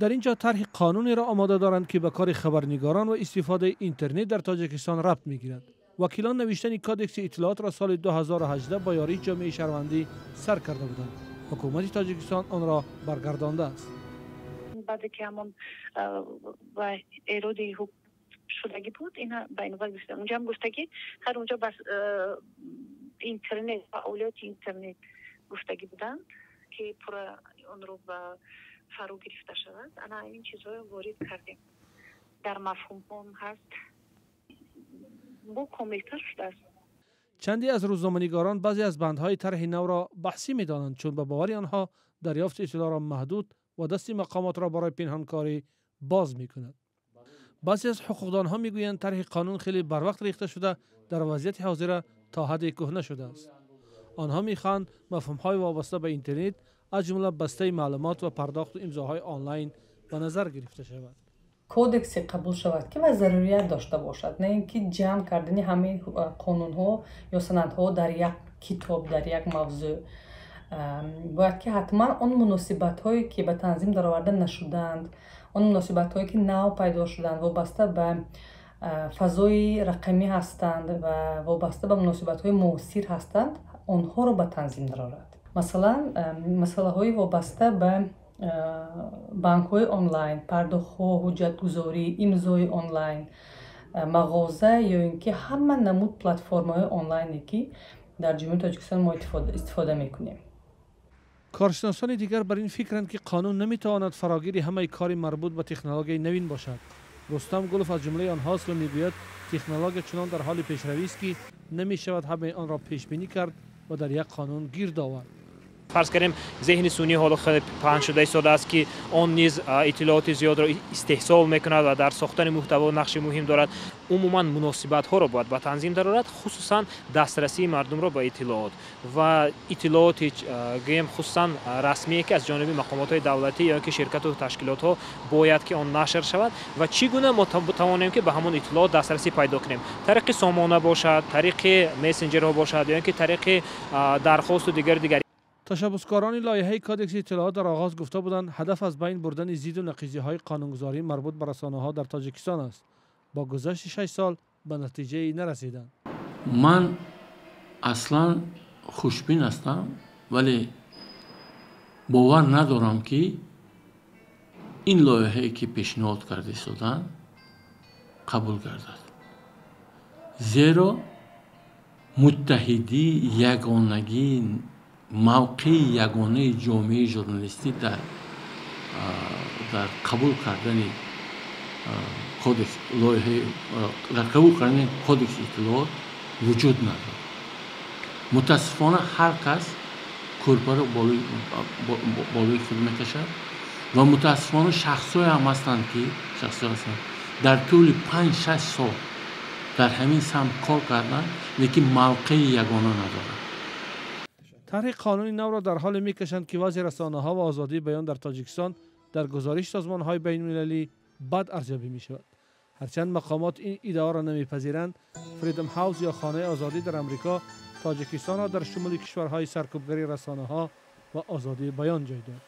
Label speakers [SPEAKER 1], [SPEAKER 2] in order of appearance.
[SPEAKER 1] Дар ин ҷо тарҳи қонунеро омода доранд, ки ба кори хабарнигорон ва истифодаи интернет дар Тоҷикистон рабт мегирад. Вакилон навиштани кодекси иттилоотро соли 2018 бо ёрии ҷомеаи шаҳрвандӣ сар карда буданд. Ҳукумати Тоҷикистон онро баргардондааст.
[SPEAKER 2] Баъде ки ҳамон ва эроди шудагӣ буд, ина ба инобат гирифта, унҷаам гуфтагӣ, ҳар унҷо бас интернет, фаъолияти интернет гуфтагӣ буданд, ки пурра онро ба фаро гирифта шавад. Ана ин чизҳоро ворид кардем, дар мафҳумҳом ҳаст, бо комилтар шудааст.
[SPEAKER 1] Чанде аз рӯзноманигорон баъзе аз бандҳои тарҳи навро баҳсӣ медонанд, чун ба бовари онҳо дарёфти иттилоъро маҳдуд ва дасти мақомотро барои пинҳонкорӣ боз мекунад. Баъзе аз ҳуқуқдонҳо мегӯянд, тарҳи қонун хеле барвақт рехта шуда, дар вазъияти ҳозира то ҳадде кӯҳна шудааст. Онҳо мехоҳанд мафҳумҳои вобаста ба интернет, аз ҷумла бастаи маълумот ва пардохту имзоҳои онлайн, ба назар гирифта шавад.
[SPEAKER 3] Кодексе қабул шавад, ки ва зарурият дошта бошад, на ин ки ҷамъ кардани ҳамаи қонунҳо ё санадҳо дар як китоб, дар як мавзӯъ. Бояд ки ҳатман он муносибатҳое, ки ба танзим дароварда нашудаанд, он муносибатҳое, ки нав пайдо шуданд, вобаста ба фазои рақамӣ ҳастанд ва вобаста ба муносибатҳои муосир ҳастанд, онҳоро ба танзим дарорад. Масалан, масъалаҳои вобаста ба банкҳои онлайн, пардохтҳо, ҳуҷҷатгузорӣ, имзои онлайн, мағоза ё ин ки ҳама намуд платформаҳои онлайне, ки дар Ҷумҳурии Тоҷикистон мо истифода мекунем.
[SPEAKER 1] Коршиносони дигар бар ин фикранд, ки қонун наметавонад фарогири ҳамаи кори марбут ба технологияи навин бошад. Рустам Гулов аз ҷумлаи онҳост ва мегӯяд, технология чунон дар ҳоли пешравист, ки намешавад ҳамаи онро пешбинӣ кард ва дар як қонун гирд овард.
[SPEAKER 4] Фарз кардем, зеҳни сунъӣ ҳоло хеле паҳн шуда истодааст, ки он низ иттилооти зиёдро истеҳсол мекунад ва дар сохтани муҳтаво нақши муҳим дорад. Умуман, муносибатҳоро бояд ба танзим дарорад, хусусан дастрасии мардумро ба иттилоот ва иттилооти, гӯем, хусусан расмие, ки аз ҷониби мақомотҳои давлатӣ ё ки ширкату ташкилотҳо бояд ки он нашр шавад, ва чӣ гуна мо тавонем, ки ба ҳамон иттилоот дастрасӣ пайдо кунем: тариқи сомона бошад, тариқи мессенҷерҳо бошад ё ин ки тариқи дархосту дигару дигар.
[SPEAKER 1] Ташаббускорони лоиҳаи кодекси иттилоот дар оғоз гуфта буданд, ҳадаф аз байн бурдани зиду нақизиҳои қонунгузорӣ марбут ба расонаҳо дар Тоҷикистон аст. Бо гузашти 6 сол ба натиҷае нарасиданд.
[SPEAKER 5] Ман аслан хушбин ҳастам, вале бовар надорам, ки ин лоиҳае, ки пешниҳод карда истоданд, қабул гардад, зеро муттаҳидӣ, ягонагӣ, мавқеи ягонаи ҷомеаи журналистӣ дар қабул кардани кодекс, лоиҳаи, дар қабул кардани кодекси иттилоот вуҷуд надорад. Мутаассифона, ҳар кас кӯрпаро болои худ мекашад ва мутаассифона, шахсҳое ҳам ҳастанд, ки шахсҳое ҳастанд, дар тӯли 5-6 сол дар ҳамин самт кор карданд, лекин мавқеи ягона надоранд.
[SPEAKER 1] Тарҳи қонуни навро дар ҳоле мекашанд, ки вазъи расонаҳо ва озодии баён дар Тоҷикистон дар гузориши созмонҳои байналмилалӣ бад арзёбӣ мешавад. Ҳарчанд мақомот ин иддаоро намепазиранд, Фридом Ҳаус ё Хонаи озодӣ дар Амрико Тоҷикистонро дар шумули кишварҳои саркӯбгари расонаҳо ва озодии баён ҷой дод.